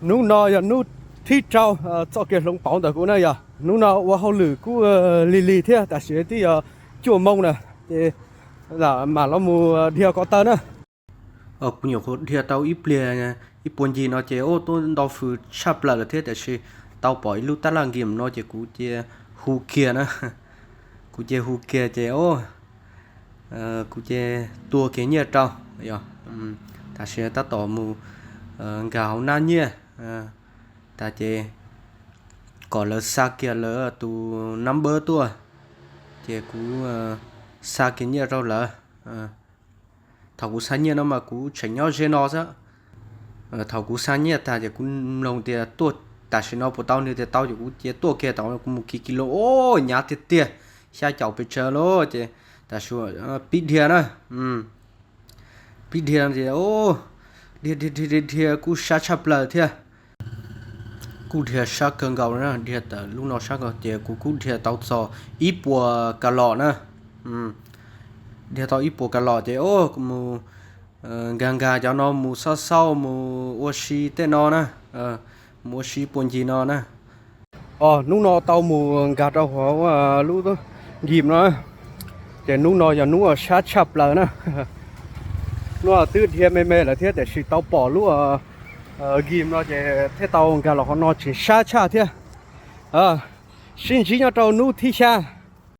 Hnub no yog hnub thib rau txoj kev hloov pauv ntawm kuv na yog. Hnub no ua hauj lwm kuj lig lig thiab, tam sim twb yog cuaj moo na, ces mam los mus dhia ko taw na. Kuv nyuam qhuav dhia tau ib pliag, ib puag ncig no ces ua tuaj ntau fws tshaj plaws lawm thiab, tiam sis tau pom ib lub tab laj nkis no ces kuv cia hu kiag na. Kuv cia hu kiag ces kuv cia tua kiag nyiaj rau, yog, tam sim tab tom mus nkag hauv nab nyiaj tas ces kom lawv xa kiag lawv tus nab npawb tuaj, ces kuv xa kiag nyiaj rau lawv. Thaum kuv xa nyiaj no mas kuv tseem nyob ze no xwb. Thaum kuv xa nyiaj tag ces kuv mloog tias tuaj tam sim no puas tau, nws tias tau ces kuv cia tuaj kiag, thaum kuv mus kis kis lus ub nyav tiag tiag, xya caum pes tsawg lawm ces tam sim pib dhia na. Pib dhia ces dhia dhia dhia dhia kuj sab tshaj plaws thiab. Kuj dhia sab kawg nkaus na, dhia tawm lub no sab nkaus ces kuv kuj dhia tau txog ib puas kas los na. Dhia tau ib puas kas los ces mus nkag nkag cov no mus xauj xauj mus ua si tej no na, mus ua si puag ncig no na. Hnub no tau mus nkag rau hauv lub nkis no, ces hnub no yog hnub sab tshaj plaws na. Hnub no twb dhia me me lawm thiab tiam sis tau pom lub nkis no ces thiaj tau nkag los qhov no tseem sab tshaj thiab. Sib ntsib nyob rau hnub thib xya.